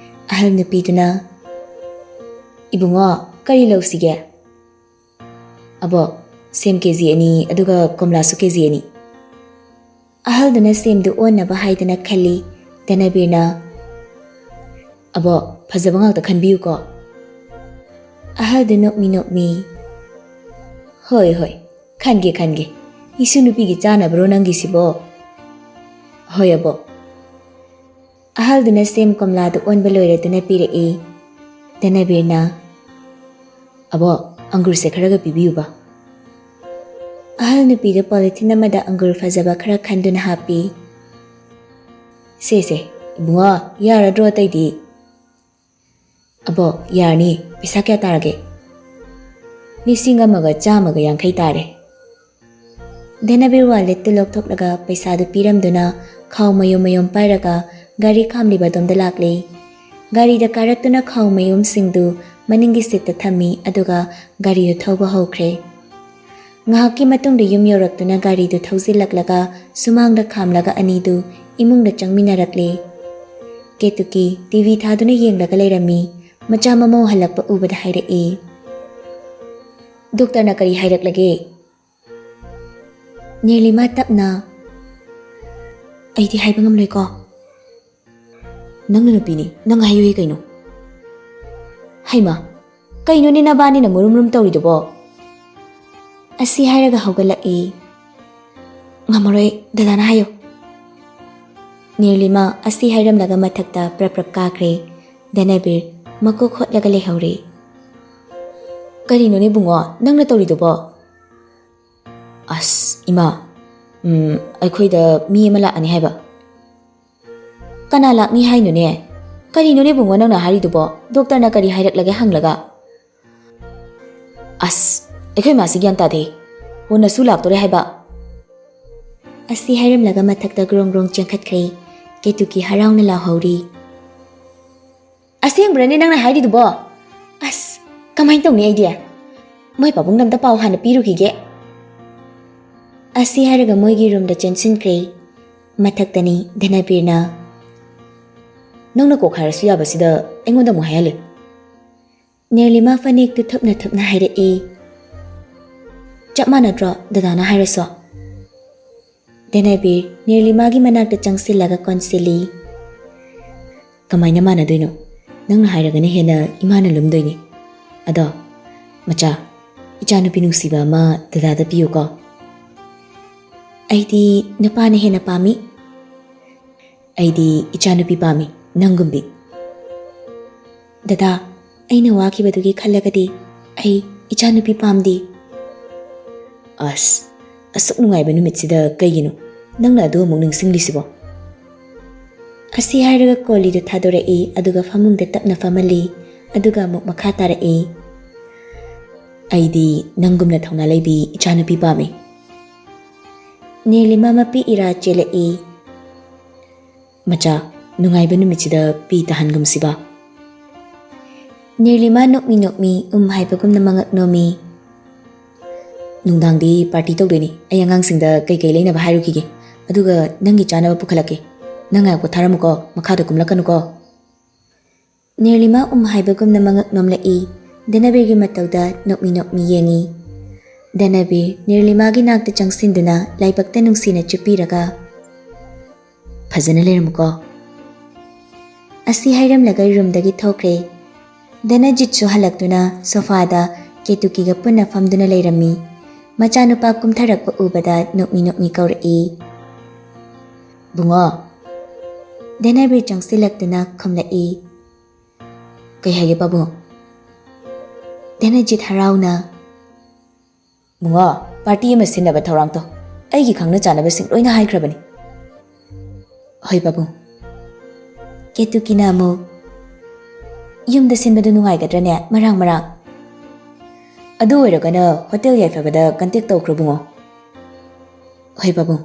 ꯑꯍꯜ ꯅꯨꯄꯤꯗꯨꯅ, "ꯏꯕꯨꯡꯉꯣ, ꯀꯔꯤ ꯂꯧꯁꯤꯒꯦ?" "ꯑꯕꯣ, ꯁꯦꯝ ꯀꯦ ꯖꯤ ꯑꯅꯤ, ꯑꯗꯨꯒ ꯀꯣꯝꯂꯥꯁꯨ ꯀꯦ ꯖꯤ ꯑꯅꯤ꯫" ꯑꯍꯜꯗꯨꯅ ꯁꯦꯝꯗꯨ ꯑꯣꯟꯅꯕ ꯍꯥꯏꯗꯅ ꯈꯜꯂꯤ꯫ ꯙꯅꯕꯤꯔꯅ, "ꯑꯕꯣ, ꯐꯖꯕ ꯉꯥꯛꯇ ꯈꯟꯕꯤꯌꯨꯀꯣ꯫" ꯑꯍꯜꯗꯨ ꯅꯣꯛꯃꯤ ꯅꯣꯛꯃꯤ, "ꯍꯣꯏ, ꯍꯣꯏ, ꯈꯟꯒꯦ, ꯈꯟꯒꯦ꯫ ꯏꯁꯨ ꯅꯨꯄꯤꯒꯤ ꯆꯥꯅꯕꯔꯣ ꯅꯪꯒꯤꯁꯤꯕꯣ?" "ꯍꯣꯏ, ꯑꯕꯣ꯫" ꯑꯍꯜꯗꯨꯅ ꯁꯦꯝ ꯀꯣꯝꯂꯥꯗꯨ ꯑꯣꯟꯕ ꯂꯣꯏꯔꯗꯨꯅ ꯄꯤꯔꯛꯏ꯫ ꯙꯅꯕꯤꯔꯅ, "ꯑꯕꯣ, ꯑꯪꯒꯨꯔꯁꯦ ꯈꯔꯒ ꯄꯤꯕꯤꯌꯨꯕ꯫" ꯑꯍꯜ ꯅꯨꯄꯤꯗꯨ ꯄꯣꯂꯤꯊꯤꯟ ꯑꯃꯗ ꯑꯪꯒꯨꯔ ꯐꯖꯕ ꯈꯔ ꯈꯟꯗꯨꯅ ꯍꯥꯞꯄꯤ꯫ "ꯁꯦ, ꯁꯦ, ꯏꯕꯨꯡꯉꯣ, ꯌꯥꯔꯗ꯭ꯔꯣ ꯑꯇꯩꯗꯤ?" "ꯑꯕꯣ, ꯌꯥꯔꯅꯤ꯫ ꯄꯩꯁꯥ ꯀꯌꯥ ꯇꯥꯔꯒꯦ?" "ꯂꯤꯁꯤꯡ ꯑꯃꯒ ꯆꯥꯝꯃꯒ ꯌꯥꯡꯈꯩ ꯇꯥꯔꯦ꯫" ꯙꯅꯕꯤꯔ ꯋꯥꯂꯦꯠꯇꯨ ꯂꯧꯊꯣꯛꯂꯒ ꯄꯩꯁꯥꯗꯨ ꯄꯤꯔꯝꯗꯨꯅ ꯈꯥꯎ ꯃꯌꯨꯝ ꯃꯌꯨꯝ ꯄꯥꯏꯔꯒ ꯒꯥꯔꯤ ꯈꯥꯝꯂꯤꯕ ꯑꯗꯣꯝꯗ ꯂꯥꯛꯂꯦ꯫ ꯒꯥꯔꯤꯗ ꯀꯥꯔꯛꯇꯨꯅ ꯈꯥꯎ ꯃꯌꯨꯝꯁꯤꯡꯗꯨ ꯃꯅꯤꯡꯒꯤ ꯁꯤꯠꯇ ꯊꯝꯃꯤ, ꯑꯗꯨꯒ ꯒꯥꯔꯤꯗꯨ ꯊꯧꯕ ꯍꯧꯈ꯭ꯔꯦ꯫ ꯉꯥꯏꯍꯥꯛꯀꯤ ꯃꯇꯨꯡꯗ ꯌꯨꯝ ꯌꯧꯔꯛꯇꯨꯅ ꯒꯥꯔꯤꯗꯨ ꯊꯧꯖꯤꯜꯂꯛꯂꯒ ꯁꯨꯃꯥꯡꯗ ꯈꯥꯝꯂꯒ ꯑꯅꯤꯗꯨ ꯏꯃꯨꯡꯗ ꯆꯪꯃꯤꯟꯅꯔꯛꯂꯦ꯫ ꯀꯦꯇꯨꯀꯤ ꯇꯤ ꯚꯤ ꯊꯥꯗꯨꯅ ꯌꯦꯡꯂꯒ ꯂꯩꯔꯝꯃꯤ꯫ ꯃꯆꯥ ꯃꯃꯧ ꯍꯜꯂꯛꯄ ꯎꯕꯗ ꯍꯥꯏꯔꯛꯏ, "ꯗꯣꯛꯇꯔꯅ ꯀꯔꯤ ꯍꯥꯏꯔꯛꯂꯒꯦ?" ꯅꯤꯔꯂꯤꯃꯥ ꯇꯞꯅ, "ꯑꯩꯗꯤ ꯍꯥꯏꯕ ꯉꯝꯂꯣꯏꯀꯣ꯫" "ꯅꯪꯅ ꯅꯨꯄꯤꯅꯤ, ꯅꯪ ꯍꯥꯏꯌꯨꯍꯦ ꯀꯩꯅꯣ꯫" "ꯍꯩꯃꯥ, ꯀꯩꯅꯣꯅꯦ ꯅꯕꯥꯅꯤꯅ ꯃꯨꯔꯨꯝ ꯃꯨꯔꯨꯝ ꯇꯧꯔꯤꯗꯨꯕꯣ?" ꯑꯁꯤ ꯍꯥꯏꯔꯒ ꯍꯧꯒꯠꯂꯛꯏ꯫ "ꯉꯝꯃꯔꯣꯏ, ꯗꯗꯥꯅ ꯍꯥꯏꯌꯨ꯫" ꯅꯤꯔꯂꯤꯃꯥ ꯑꯁꯤ ꯍꯥꯏꯔꯝꯂꯒ ꯃꯊꯛꯇ ꯄ꯭ꯔꯞ ꯄ꯭ꯔꯞ ꯀꯥꯈ꯭ꯔꯦ꯫ ꯙꯅꯕꯤꯔ ꯃꯀꯣꯛ ꯈꯣꯠꯂꯒ ꯂꯩꯍꯧꯔꯦ꯫ "ꯀꯔꯤꯅꯣꯅꯦ ꯕꯨꯡꯉꯣ, ꯅꯪꯅ ꯇꯧꯔꯤꯗꯨꯕꯣ?" "ꯑꯁ, ꯏꯃꯥ, ꯎꯝ, ꯑꯩꯈꯣꯏꯗ ꯃꯤ ꯑꯃ ꯂꯥꯛꯑꯅꯤ ꯍꯥꯏꯕ꯫" "ꯀꯅꯥ ꯂꯥꯛꯅꯤ ꯍꯥꯏꯅꯣꯅꯦ? ꯀꯔꯤꯅꯣꯅꯦ ꯕꯨꯡꯉꯣ ꯅꯪꯅ ꯍꯥꯏꯔꯤꯗꯨꯕꯣ? ꯗꯣꯛꯇꯔꯅ ꯀꯔꯤ ꯍꯥꯏꯔꯛꯂꯒꯦ ꯍꯪꯂꯒ?" "ꯑꯁ, ꯑꯩꯈꯣꯏ ꯃꯥꯁꯤ ꯒ꯭ꯌꯥꯟ ꯇꯥꯗꯦ꯫ ꯍꯣ, ꯅꯁꯨ ꯂꯥꯛꯇꯣꯔꯦ ꯍꯥꯏꯕ?" ꯑꯁꯤ ꯍꯥꯏꯔꯝꯂꯒ ꯃꯊꯛꯇ ꯒ꯭ꯔꯣꯡ ꯒ꯭ꯔꯣꯡ ꯆꯦꯟꯈꯠꯈ꯭ꯔꯦ꯫ ꯀꯦꯇꯨꯀꯤ ꯍꯔꯥꯎꯅ ꯂꯥꯎꯍꯧꯔꯤ꯫ "ꯑꯁꯦꯡꯕ꯭ꯔꯅꯦ ꯅꯪꯅ ꯍꯥꯏꯔꯤꯗꯨꯕꯣ? ꯑꯁ, ꯀꯃꯥꯏꯅ ꯇꯧꯅꯤ ꯑꯩꯗꯤ? ꯃꯣꯏ ꯄꯥꯕꯨꯡꯗ ꯑꯝꯇ ꯄꯥꯎ ꯍꯥꯟꯅ ꯄꯤꯔꯨꯈꯤꯒꯦ꯫" ꯑꯁꯤ ꯍꯥꯏꯔꯒ ꯃꯣꯏꯒꯤ ꯔꯨꯝꯗ ꯆꯦꯟꯁꯤꯟꯈ꯭ꯔꯦ꯫ ꯃꯊꯛꯇꯅꯤ ꯙꯅꯕꯤꯔꯅ꯫ "ꯅꯪꯅ ꯀꯣꯛ ꯍꯥꯏꯔꯁꯨ ꯌꯥꯕꯁꯤꯗ ꯑꯩꯉꯣꯟꯗ ꯑꯃꯨꯛ ꯍꯥꯏꯍꯜꯂꯦ꯫" ꯅꯤꯔꯂꯤꯃꯥ ꯐꯅꯦꯛꯇꯨ ꯊꯨꯞꯅ ꯊꯨꯞꯅ ꯍꯥꯏꯔꯛꯏ꯫ "ꯆꯞ ꯃꯥꯟꯅꯗ꯭ꯔꯣ ꯗꯗꯥꯅ ꯍꯥꯏꯔꯁꯨ?" ꯙꯅꯕꯤꯔ ꯅꯤꯔꯂꯤꯃꯥꯒꯤ ꯃꯅꯥꯛꯇ ꯆꯪꯁꯤꯜꯂꯒ ꯀꯣꯟꯁꯤꯜꯂꯤ꯫ "ꯀꯃꯥꯏꯅ ꯃꯥꯟꯅꯗꯣꯏꯅꯣ? ꯅꯪꯅ ꯍꯥꯏꯔꯒꯅ ꯍꯦꯟꯅ ꯏꯃꯥꯅ ꯂꯨꯝꯗꯣꯏꯅꯦ꯫ ꯑꯗꯣ, ꯃꯆꯥ, ꯏꯆꯥꯅꯨꯄꯤ ꯅꯨꯡꯁꯤꯕ ꯑꯃ ꯗꯗꯥꯗ ꯄꯤꯌꯨꯀꯣ꯫" "ꯑꯩꯗꯤ ꯅꯨꯄꯥꯅ ꯍꯦꯟꯅ ꯄꯥꯝꯃꯤ꯫" "ꯑꯩꯗꯤ ꯏꯆꯥꯅꯨꯄꯤ ꯄꯥꯝꯃꯤ, ꯅꯪꯒꯨꯝꯕꯤ꯫" "ꯗꯗꯥ, ꯑꯩꯅ ꯋꯥꯈꯤꯕꯗꯨꯒꯤ ꯈꯜꯂꯒꯗꯤ ꯑꯩ ꯏꯆꯥꯅꯨꯄꯤ ꯄꯥꯝꯗꯦ꯫" "ꯑꯁ, ꯑꯁꯨꯛ ꯅꯨꯡꯉꯥꯏꯕ ꯅꯨꯃꯤꯠꯁꯤꯗ ꯀꯩꯒꯤꯅꯣ ꯅꯪꯅ ꯑꯗꯨ ꯑꯃꯨꯛ ꯅꯤꯡꯁꯤꯡꯂꯤꯁꯤꯕꯣ?" ꯑꯁꯤ ꯍꯥꯏꯔꯒ ꯀꯣꯂꯤꯗꯨ ꯊꯥꯗꯣꯔꯛꯏ, ꯑꯗꯨꯒ ꯐꯃꯨꯡꯗ ꯇꯞꯅ ꯐꯝꯍꯜꯂꯤ, ꯑꯗꯨꯒ ꯑꯃꯨꯛ ꯃꯈꯥ ꯇꯥꯔꯛꯏ꯫ "ꯑꯩꯗꯤ ꯅꯪꯒꯨꯝꯅ ꯊꯧꯅꯥ ꯂꯩꯕꯤ ꯏꯆꯥꯅꯨꯄꯤ ꯄꯥꯝꯃꯤ꯫" ꯅꯤꯔꯂꯤꯃꯥ ꯃꯄꯤ ꯏꯔꯥ ꯆꯦꯜꯂꯛꯏ꯫ "ꯃꯆꯥ, ꯅꯨꯡꯉꯥꯏꯕ ꯅꯨꯃꯤꯠꯁꯤꯗ ꯄꯤ ꯇꯥꯍꯟꯒꯨꯝꯁꯤꯕ꯫" ꯅꯤꯔꯂꯤꯃꯥ ꯅꯣꯛꯃꯤ ꯅꯣꯛꯃꯤ ꯎꯝ ꯍꯥꯏꯕꯒꯨꯝꯅ ꯃꯉꯛ ꯅꯣꯝꯃꯤ꯫ "ꯅꯨꯡꯗꯥꯡꯗꯤ ꯄꯥꯔꯇꯤ ꯇꯧꯗꯣꯏꯅꯤ꯫ ꯑꯩ ꯑꯉꯥꯡꯁꯤꯡꯗ ꯀꯩꯀꯩ ꯂꯩꯅꯕ ꯍꯥꯏꯔꯨꯈꯤꯒꯦ, ꯑꯗꯨꯒ ꯅꯪꯒꯤ ꯆꯥꯅꯕ ꯄꯨꯈꯠꯂꯛꯀꯦ꯫ ꯅꯪ ꯉꯥꯏꯍꯥꯛ ꯄꯣꯊꯥꯔꯝꯃꯨꯀꯣ, ꯃꯈꯥꯗ ꯀꯨꯝꯂꯛꯀꯅꯨꯀꯣ꯫" ꯅꯤꯔꯂꯤꯃꯥ ꯎꯝ ꯍꯥꯏꯕꯒꯨꯝꯅ ꯃꯉꯛ ꯅꯣꯝꯂꯛꯏ꯫ ꯙꯅꯕꯤꯔꯒꯤ ꯃꯇꯧꯗ ꯅꯣꯛꯃꯤ ꯅꯣꯛꯃꯤ ꯌꯦꯡꯉꯤ꯫ ꯙꯅꯕꯤꯔ ꯅꯤꯔꯂꯤꯃꯥꯒꯤ ꯅꯥꯛꯇ ꯆꯪꯁꯤꯟꯗꯨꯅ ꯂꯥꯏꯕꯛꯇ ꯅꯨꯡꯁꯤꯅ ꯆꯨꯞꯄꯤꯔꯒ, "ꯐꯖꯅ ꯂꯩꯔꯝꯃꯨꯀꯣ꯫" ꯑꯁꯤ ꯍꯥꯏꯔꯝꯂꯒ ꯔꯨꯝꯗꯒꯤ ꯊꯣꯛꯈ꯭ꯔꯦ꯫ ꯙꯅꯖꯤꯠꯁꯨ ꯍꯜꯂꯛꯇꯨꯅ ꯁꯣꯐꯥꯗ ꯀꯦꯇꯨꯀꯤꯒ ꯄꯨꯟꯅ ꯐꯝꯗꯨꯅ ꯂꯩꯔꯝꯃꯤ꯫ ꯃꯆꯥꯅꯨꯄꯥ ꯀꯨꯝꯊꯔꯛꯄ ꯎꯕꯗ ꯅꯣꯛꯃꯤ ꯅꯣꯛꯃꯤ ꯀꯧꯔꯛꯏ, "ꯕꯨꯡꯉꯣ, ꯙꯅꯕꯤꯔ ꯆꯪꯁꯤꯜꯂꯛꯇꯨꯅ ꯈꯨꯝꯂꯛꯏ꯫ "ꯀꯩ ꯍꯥꯏꯒꯦ ꯄꯥꯕꯨꯡ?" ꯙꯅꯖꯤꯠ ꯍꯔꯥꯎꯅ, "ꯕꯨꯡꯉꯣ, ꯄꯥꯔꯇꯤ ꯑꯃ ꯁꯤꯟꯅꯕ ꯊꯧꯔꯥꯡ ꯇꯧ꯫ ꯑꯩꯒꯤ ꯈꯪꯅ ꯆꯥꯟꯅꯕꯁꯤꯡ ꯂꯣꯏꯅ ꯍꯥꯏꯈ꯭ꯔꯕꯅꯤ꯫" "ꯍꯣꯏ ꯄꯥꯕꯨꯡ꯫" ꯀꯦꯇꯨꯀꯤꯅ ꯑꯃꯨꯛ, "ꯌꯨꯝꯗ ꯁꯤꯟꯕꯗꯨ ꯅꯨꯡꯉꯥꯏꯒꯗ꯭ꯔꯅꯦ, ꯃꯔꯥꯡ ꯃꯔꯥꯡ?" "ꯑꯗꯨ ꯑꯣꯏꯔꯒꯅ ꯍꯣꯇꯦꯜ ꯌꯥꯏꯐꯕꯗ ꯀꯟꯇꯦꯛ ꯇꯧꯈ꯭ꯔꯣ ꯕꯨꯡꯉꯣ꯫" "ꯍꯣꯏ ꯄꯥꯕꯨꯡ꯫"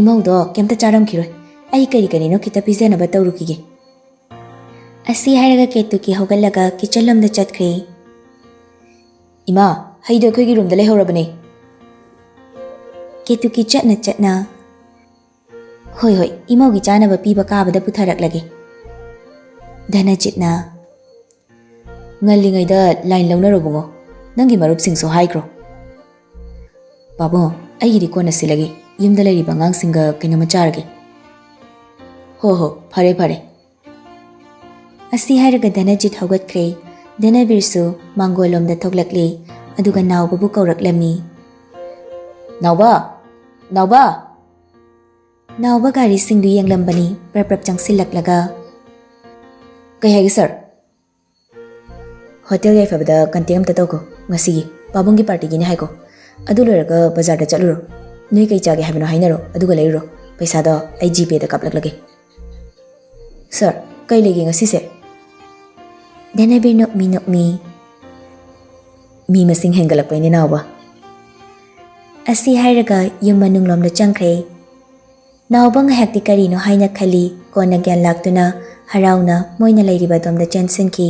"ꯏꯃꯧꯗꯣ ꯀꯩꯝꯇ ꯆꯥꯔꯝꯈꯤꯔꯣꯏ꯫ ꯑꯩ ꯀꯔꯤ ꯀꯔꯤꯅꯣ ꯈꯤꯇ ꯄꯤꯖꯅꯕ ꯇꯧꯔꯨꯈꯤꯒꯦ꯫" ꯑꯁꯤ ꯍꯥꯏꯔꯒ ꯀꯦꯇꯨꯀꯤ ꯍꯧꯒꯠꯂꯒ ꯀꯤꯆꯟ ꯂꯣꯝꯗ ꯆꯠꯈ꯭ꯔꯦ꯫ "ꯏꯃꯥ, ꯍꯩꯗꯣ ꯑꯩꯈꯣꯏꯒꯤ ꯔꯨꯝꯗ ꯂꯩꯍꯧꯔꯕꯅꯦ꯫" ꯀꯦꯇꯨꯀꯤ ꯆꯠꯅ ꯆꯠꯅ, "ꯍꯣꯏ, ꯍꯣꯏ, ꯏꯃꯧꯒꯤ ꯆꯥꯅꯕ ꯄꯤꯕ ꯀꯥꯕꯗ ꯄꯨꯊꯔꯛꯂꯒꯦ꯫" ꯙꯅꯖꯤꯠꯅ, "ꯉꯜꯂꯤꯉꯩꯗ ꯂꯥꯏꯟ ꯂꯧꯅꯔꯣ ꯕꯨꯡꯉꯣ꯫ ꯅꯪꯒꯤ ꯃꯔꯨꯞꯁꯤꯡꯁꯨ ꯍꯥꯏꯈ꯭ꯔꯣ꯫" "ꯄꯥꯕꯨꯡ, ꯑꯩꯒꯤꯗꯤ ꯀꯣꯟꯅ ꯁꯤꯜꯂꯒꯦ꯫ ꯌꯨꯝꯗ ꯂꯩꯔꯤꯕ ꯑꯉꯥꯡꯁꯤꯡꯒ ꯀꯩꯅꯣꯝꯃ ꯆꯥꯔꯒꯦ꯫" "ꯍꯣ ꯍꯣ, ꯐꯔꯦ ꯐꯔꯦ꯫" ꯑꯁꯤ ꯍꯥꯏꯔꯒ ꯙꯅꯖꯤꯠ ꯍꯧꯒꯠꯈ꯭ꯔꯦ꯫ ꯙꯅꯕꯤꯔꯁꯨ ꯃꯥꯡꯒꯣꯜ ꯂꯣꯝꯗ ꯊꯣꯛꯂꯛꯂꯦ, ꯑꯗꯨꯒ ꯅꯥꯎꯕꯕꯨ ꯀꯧꯔꯛꯂꯝꯃꯤ꯫ "ꯅꯥꯎꯕ! ꯅꯥꯎꯕ!" ꯅꯥꯎꯕ ꯒꯥꯔꯤꯁꯤꯡꯗꯨ ꯌꯦꯡꯂꯝꯕꯅꯤ, ꯄ꯭ꯔꯞ ꯄ꯭ꯔꯞ ꯆꯪꯁꯤꯜꯂꯛꯂꯒ꯫ "ꯀꯩ ꯍꯥꯏꯒꯦ ꯁꯥꯔ?" "ꯍꯣꯇꯦꯜ ꯌꯥꯏꯐꯕꯗ ꯀꯟꯇꯦꯛ ꯑꯝꯇ ꯇꯧꯈꯣ꯫ ꯉꯁꯤꯒꯤ ꯄꯥꯕꯨꯡꯒꯤ ꯄꯥꯔꯇꯤꯒꯤꯅꯦ ꯍꯥꯏꯈꯣ꯫ ꯑꯗꯨ ꯂꯣꯏꯔꯒ ꯕꯖꯥꯔꯗ ꯆꯠꯂꯨꯔꯣ꯫ ꯅꯣꯏ ꯀꯩ ꯆꯥꯒꯦ ꯍꯥꯏꯕꯅꯣ ꯍꯥꯏꯅꯔꯣ, ꯑꯗꯨꯒ ꯂꯩꯔꯨꯔꯣ꯫ ꯄꯩꯁꯥꯗꯣ ꯑꯩ ꯖꯤꯄꯦꯗ ꯀꯥꯞꯂꯛꯂꯒꯦ꯫" "ꯁꯥꯔ, ꯀꯩ ꯂꯩꯒꯦ ꯉꯁꯤꯁꯦ?" ꯙꯅꯕꯤꯔ ꯅꯣꯛꯃꯤ ꯅꯣꯛꯃꯤ, "ꯃꯤ ꯃꯁꯤꯡ ꯍꯦꯟꯒꯠꯂꯛꯄꯩꯅꯦ ꯅꯥꯎꯕ꯫" ꯑꯁꯤ ꯍꯥꯏꯔꯒ ꯌꯨꯝ ꯃꯅꯨꯡꯂꯣꯝꯗ ꯆꯪꯈ꯭ꯔꯦ꯫ ꯅꯥꯎꯕ ꯉꯥꯏꯍꯥꯛꯇꯤ ꯀꯔꯤꯅꯣ ꯍꯥꯏꯅ ꯈꯜꯂꯤ, ꯀꯣꯟꯅ ꯒ꯭ꯌꯥꯟ ꯂꯥꯛꯇꯨꯅ ꯍꯔꯥꯎꯅ ꯃꯣꯏꯅ ꯂꯩꯔꯤꯕ ꯑꯗꯣꯝꯗ ꯆꯦꯟꯁꯤꯟꯈꯤ꯫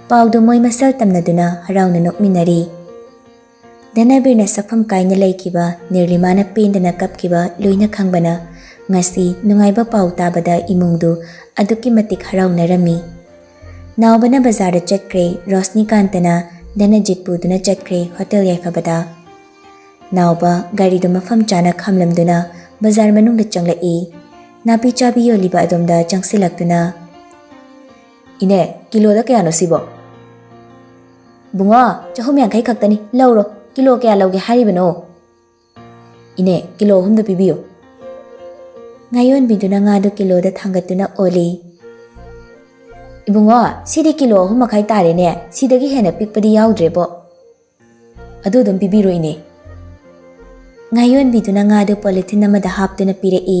ꯄꯥꯎꯗꯨ ꯃꯣꯏ ꯃꯁꯦꯜ ꯇꯝꯅꯗꯨꯅ ꯍꯔꯥꯎꯅ ꯅꯣꯛꯃꯤꯟꯅꯔꯤ꯫ ꯙꯅꯕꯤꯔꯅ ꯁꯛꯐꯝ ꯀꯥꯏꯅ ꯂꯩꯈꯤꯕ, ꯅꯤꯔꯂꯤꯃꯥꯅ ꯄꯦꯟꯗꯅ ꯀꯞꯈꯤꯕ ꯂꯣꯏꯅ ꯈꯪꯕꯅ ꯉꯁꯤ ꯅꯨꯡꯉꯥꯏꯕ ꯄꯥꯎ ꯇꯥꯕꯗ ꯏꯃꯨꯡꯗꯨ ꯑꯗꯨꯛꯀꯤ ꯃꯇꯤꯛ ꯍꯔꯥꯎꯅꯔꯝꯃꯤ꯫ ꯅꯥꯎꯕꯅ ꯕꯖꯥꯔꯗ ꯆꯠꯈ꯭ꯔꯦ, ꯔꯣꯁꯅꯤꯀꯥꯟꯇꯅ ꯙꯅꯖꯤꯠ ꯄꯨꯗꯨꯅ ꯆꯠꯈ꯭ꯔꯦ ꯍꯣꯇꯦꯜ ꯌꯥꯏꯐꯕꯗ꯫ ꯅꯥꯎꯕ ꯒꯥꯔꯤꯗꯨ ꯃꯐꯝ ꯆꯥꯅ ꯈꯥꯝꯂꯝꯗꯨꯅ ꯕꯖꯥꯔ ꯃꯅꯨꯡꯗ ꯆꯪꯂꯛꯏ꯫ ꯅꯥꯄꯤ ꯆꯥꯕꯤ ꯌꯣꯜꯂꯤꯕ ꯑꯗꯣꯝꯗ ꯆꯪꯁꯤꯜꯂꯛꯇꯨꯅ, "ꯏꯅꯦ, ꯀꯤꯂꯣꯗ ꯀꯌꯥꯅꯣ ꯁꯤꯕꯣ?" "ꯕꯨꯡꯉꯣ, ꯆꯍꯨꯝ ꯌꯥꯡꯈꯩ ꯈꯛꯇꯅꯤ, ꯂꯧꯔꯣ꯫ ꯀꯤꯂꯣ ꯀꯌꯥ ꯂꯧꯒꯦ ꯍꯥꯏꯔꯤꯕꯅꯣ?" "ꯏꯅꯦ, ꯀꯤꯂꯣ ꯑꯍꯨꯝꯗ ꯄꯤꯕꯤꯌꯨ꯫" ꯉꯥꯌꯣꯟꯕꯤꯗꯨꯅ ꯉꯥꯗꯨ ꯀꯤꯂꯣꯗ ꯊꯥꯡꯒꯠꯇꯨꯅ ꯑꯣꯜꯂꯤ꯫ "ꯏꯕꯨꯡꯉꯣ, ꯁꯤꯗꯤ ꯀꯤꯂꯣ ꯑꯍꯨꯝ ꯃꯈꯥꯏ ꯇꯥꯔꯦꯅꯦ, ꯁꯤꯗꯒꯤ ꯍꯦꯟꯅ ꯄꯤꯛꯄꯗꯤ ꯌꯥꯎꯗ꯭ꯔꯦꯕꯣ꯫ ꯑꯗꯨ ꯑꯗꯨꯝ ꯄꯤꯕꯤꯔꯣ ꯏꯅꯦ꯫" ꯉꯥꯌꯣꯟꯕꯤꯗꯨꯅ ꯉꯥꯗꯨ ꯄꯣꯂꯤꯊꯤꯟ ꯑꯃꯗ ꯍꯥꯞꯇꯨꯅ ꯄꯤꯔꯛꯏ꯫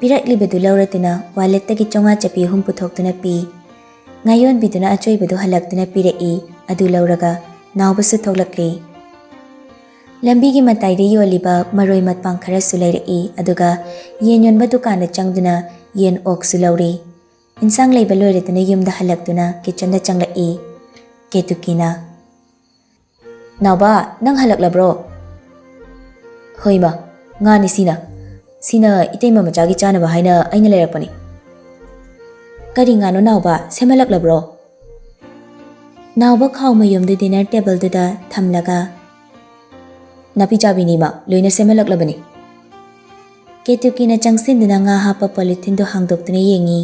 ꯄꯤꯔꯛꯂꯤꯕꯗꯨ ꯂꯧꯔꯗꯨꯅ ꯋꯥꯂꯦꯠꯇꯒꯤ ꯆꯥꯝꯃꯉꯥ ꯆꯞꯄꯤ ꯑꯍꯨꯝ ꯄꯨꯊꯣꯛꯇꯨꯅ ꯄꯤ꯫ ꯉꯥꯌꯣꯟꯕꯤꯗꯨꯅ ꯑꯆꯣꯏꯕꯗꯨ ꯍꯜꯂꯛꯇꯨꯅ ꯄꯤꯔꯛꯏ꯫ ꯑꯗꯨ ꯂꯧꯔꯒ ꯅꯥꯎꯕꯁꯨ ꯊꯣꯛꯂꯛꯂꯤ꯫ ꯂꯝꯕꯤꯒꯤ ꯃꯇꯥꯏꯗ ꯌꯣꯜꯂꯤꯕ ꯃꯔꯣꯏ ꯃꯄꯥꯡ ꯈꯔꯁꯨ ꯂꯩꯔꯛꯏ, ꯑꯗꯨꯒ ꯌꯦꯟ ꯌꯣꯟꯕ ꯗꯨꯀꯥꯟꯗ ꯆꯪꯗꯨꯅ ꯌꯦꯟ ꯑꯣꯛꯁꯨ ꯂꯧꯔꯤ꯫ ꯏꯟꯁꯥꯡ ꯂꯩꯕ ꯂꯣꯏꯔꯗꯨꯅ ꯌꯨꯝꯗ ꯍꯜꯂꯛꯇꯨꯅ ꯀꯤꯆꯟꯗ ꯆꯪꯂꯛꯏ꯫ ꯀꯦꯇꯨꯀꯤꯅ, "ꯅꯥꯎꯕ, ꯅꯪ ꯍꯜꯂꯛꯂꯕ꯭ꯔꯣ?" "ꯍꯣꯏ ꯏꯃꯥ, ꯉꯥꯅꯤ ꯁꯤꯅ꯫ ꯁꯤꯅ ꯏꯇꯩꯃ ꯃꯆꯥꯒꯤ ꯆꯥꯅꯕ ꯍꯥꯏꯅ ꯑꯩꯅ ꯂꯩꯔꯛꯄꯅꯤ꯫" "ꯀꯔꯤ ꯉꯥꯅꯣ ꯅꯥꯎꯕ, ꯁꯦꯝꯍꯜꯂꯛꯂꯕ꯭ꯔꯣ?" ꯅꯥꯎꯕ ꯈꯥꯎ ꯃꯌꯨꯝꯗꯨ ꯗꯤꯅꯔ ꯇꯦꯕꯜꯗꯨꯗ ꯊꯝꯂꯒ, "ꯅꯥꯄꯤ ꯆꯥꯕꯤꯅꯤ ꯏꯃꯥ, ꯂꯣꯏꯅ ꯁꯦꯝꯍꯜꯂꯛꯂꯕꯅꯤ꯫" ꯀꯦꯇꯨꯀꯤꯅ ꯆꯪꯁꯤꯟꯗꯨꯅ ꯉꯥ ꯍꯥꯞꯄ ꯄꯣꯂꯤꯊꯤꯟꯗꯨ ꯍꯥꯡꯗꯣꯛꯇꯨꯅ ꯌꯦꯡꯉꯤ꯫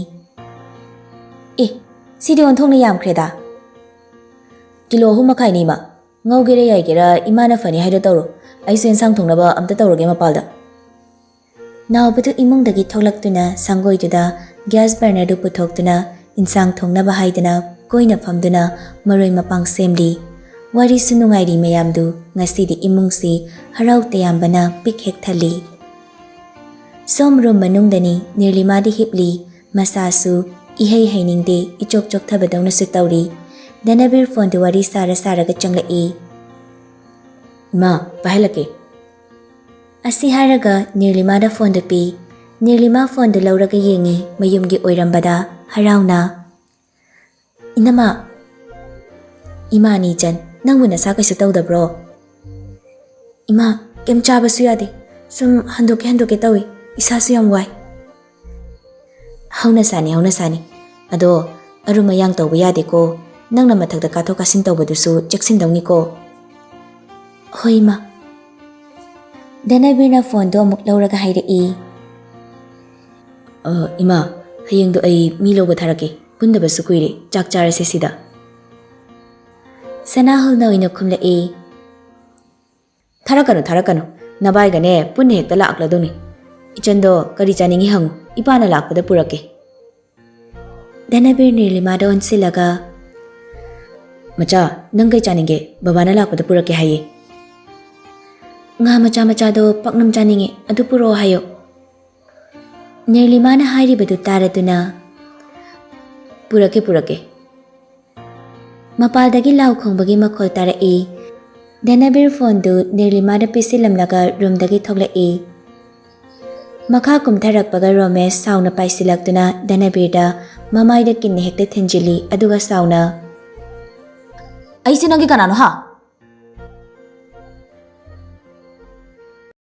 "ꯑꯦ, ꯁꯤꯗꯤ ꯑꯣꯟꯊꯣꯛꯅ ꯌꯥꯝꯈ꯭ꯔꯦꯗ꯫" "ꯀꯤꯂꯣ ꯑꯍꯨꯝ ꯃꯈꯥꯏꯅꯤ ꯏꯃꯥ꯫ ꯉꯧꯒꯦꯔꯥ ꯌꯥꯏꯒꯦꯔꯥ ꯏꯃꯥꯅ ꯐꯅꯤ ꯍꯥꯏꯗꯣ ꯇꯧꯔꯣ꯫ ꯑꯩꯁꯨ ꯏꯟꯁꯥꯡ ꯊꯣꯡꯅꯕ ꯑꯝꯇ ꯇꯧꯔꯒꯦ ꯃꯄꯥꯜꯗ꯫" ꯅꯥꯎꯕꯗꯨ ꯏꯃꯨꯡꯗꯒꯤ ꯊꯣꯛꯂꯛꯇꯨꯅ ꯁꯪꯒꯣꯏꯗꯨꯗ ꯒ꯭ꯌꯥꯁ ꯕꯔꯅꯔꯗꯨ ꯄꯨꯊꯣꯛꯇꯨꯅ ꯏꯟꯁꯥꯡ ꯊꯣꯡꯅꯕ ꯍꯥꯏꯗꯨꯅ ꯀꯣꯏꯅ ꯐꯝꯗꯨꯅ ꯃꯔꯣꯏ ꯃꯄꯥꯡ ꯁꯦꯝꯂꯤ꯫ ꯋꯥꯔꯤꯁꯨ ꯅꯨꯡꯉꯥꯏꯔꯤ ꯃꯌꯥꯝꯗꯨ꯫ ꯉꯁꯤꯗꯤ ꯏꯃꯨꯡꯁꯤ ꯍꯔꯥꯎ ꯇꯌꯥꯝꯕꯅ ꯄꯤꯛ ꯍꯦꯛ ꯊꯜꯂꯤ꯫ ꯁꯣꯝ ꯔꯨꯝ ꯃꯅꯨꯡꯗꯅꯤ꯫ ꯅꯤꯔꯂꯤꯃꯥꯗꯤ ꯍꯤꯞꯂꯤ꯫ ꯃꯁꯥꯁꯨ ꯏꯍꯩ ꯍꯩꯅꯤꯡꯗꯦ, ꯏꯆꯣꯛ ꯆꯣꯛꯊꯕꯗꯧꯅꯁꯨ ꯇꯧꯔꯤ꯫ ꯗꯅꯕꯤꯔ ꯐꯣꯟꯗꯨ ꯋꯥꯔꯤ ꯁꯥꯔ ꯁꯥꯔꯒ ꯆꯪꯂꯛꯏ꯫ "ꯏꯃꯥ, ꯄꯥꯏꯍꯜꯂꯛꯀꯦ꯫" ꯑꯁꯤ ꯍꯥꯏꯔꯒ ꯅꯤꯔꯂꯤꯃꯥꯗ ꯐꯣꯟꯗꯨ ꯄꯤ꯫ ꯅꯤꯔꯂꯤꯃꯥ ꯐꯣꯟꯗꯨ ꯂꯧꯔꯒ ꯌꯦꯡꯉꯤ꯫ ꯃꯌꯨꯝꯒꯤ ꯑꯣꯏꯔꯝꯕꯗ ꯍꯔꯥꯎꯅ, "ꯏꯅꯝꯃ꯫" "ꯏꯃꯥꯅꯤ ꯏꯆꯟ, ꯅꯪꯕꯨ ꯅꯁꯥ ꯀꯩꯁꯨ ꯇꯧꯗꯕ꯭ꯔꯣ?" "ꯏꯃꯥ, ꯀꯩꯝ ꯆꯥꯕꯁꯨ ꯌꯥꯗꯦ꯫ ꯁꯨꯝ ꯍꯟꯗꯣꯛꯀꯦ ꯍꯟꯗꯣꯛꯀꯦ ꯇꯧꯏ꯫ ꯏꯁꯥꯁꯨ ꯌꯥꯝ ꯋꯥꯏ꯫" "ꯍꯧꯅꯁꯥꯅꯤ, ꯍꯧꯅꯁꯥꯅꯤ꯫ ꯑꯗꯣ ꯑꯔꯨꯝ ꯑꯌꯥꯡ ꯇꯧꯕ ꯌꯥꯗꯦꯀꯣ꯫ ꯅꯪꯅ ꯃꯊꯛꯇ ꯀꯥꯊꯣꯛ ꯀꯥꯁꯤꯟ ꯇꯧꯕꯗꯨꯁꯨ ꯆꯦꯛꯁꯤꯟꯗꯧꯅꯤꯀꯣ꯫" "ꯍꯣꯏ, ꯏꯃꯥ꯫" ꯗꯅꯕꯤꯔꯅ ꯐꯣꯟꯗꯣ ꯑꯃꯨꯛ ꯂꯧꯔꯒ ꯍꯥꯏꯔꯛꯏ꯫ "ꯑ, ꯏꯃꯥ, ꯍꯌꯦꯡꯗꯣ ꯑꯩ ꯃꯤ ꯂꯧꯕ ꯊꯥꯔꯛꯀꯦ꯫ ꯄꯨꯟꯗꯕꯁꯨ ꯀꯨꯏꯔꯦ꯫ ꯆꯥꯛ ꯆꯥꯔꯁꯦ ꯁꯤꯗ꯫" ꯁꯅꯥꯍꯜꯅ ꯑꯣꯏꯅ ꯈꯨꯝꯂꯛꯏ꯫ "ꯊꯥꯔꯛꯀꯅꯨ, ꯊꯥꯔꯛꯀꯅꯨ꯫ ꯅꯕꯥꯏꯒꯅꯦ ꯄꯨꯟꯅ ꯍꯦꯛꯇ ꯂꯥꯛꯂꯗꯧꯅꯤ꯫ "ꯏꯆꯟꯗꯣ ꯀꯔꯤ ꯆꯥꯅꯤꯡꯉꯤ ꯍꯪꯉꯨ, ꯏꯄꯥꯅ ꯂꯥꯛꯄꯗ ꯄꯨꯔꯛꯀꯦ꯫" ꯙꯅꯕꯤꯔ ꯅꯤꯔꯂꯤꯃꯥꯗ ꯑꯣꯟꯁꯤꯜꯂꯒ, "ꯃꯆꯥ, ꯅꯪ ꯀꯩ ꯆꯥꯅꯤꯡꯒꯦ? ꯕꯕꯥꯅ ꯂꯥꯛꯄꯗ ꯄꯨꯔꯛꯀꯦ ꯍꯥꯏꯌꯦ꯫" "ꯉꯥ ꯃꯆꯥ ꯃꯆꯥꯗꯣ ꯄꯥꯛꯅꯝ ꯆꯥꯅꯤꯡꯉꯦ, ꯑꯗꯨ ꯄꯨꯔꯛꯑꯣ ꯍꯥꯏꯌꯣ꯫" ꯅꯤꯔꯂꯤꯃꯥꯅ ꯍꯥꯏꯔꯤꯕꯗꯨ ꯇꯥꯔꯗꯨꯅ, "ꯄꯨꯔꯛꯀꯦ, ꯄꯨꯔꯛꯀꯦ꯫" ꯃꯄꯥꯜꯗꯒꯤ ꯂꯥꯎ ꯈꯣꯡꯕꯒꯤ ꯃꯈꯣꯜ ꯇꯥꯔꯛꯏ꯫ ꯙꯅꯕꯤꯔ ꯐꯣꯟꯗꯨ ꯅꯤꯔꯂꯤꯃꯥꯗ ꯄꯤꯁꯤꯜꯂꯝꯂꯒ ꯔꯨꯝꯗꯒꯤ ꯊꯣꯛꯂꯛꯏ꯫ ꯃꯈꯥ ꯀꯨꯝꯊꯔꯛꯄꯒ ꯔꯣꯃꯦꯁ ꯁꯥꯎꯅ ꯄꯥꯏꯁꯤꯜꯂꯛꯇꯨꯅ ꯙꯅꯕꯤꯔꯗ ꯃꯃꯥꯏꯗ ꯀꯤꯟꯅ ꯍꯦꯛꯇ ꯊꯤꯟꯖꯤꯜꯂꯤ, ꯑꯗꯨꯒ ꯁꯥꯎꯅ, "ꯑꯩꯁꯦ ꯅꯪꯒꯤ ꯀꯅꯥꯅꯣ ꯍꯥ?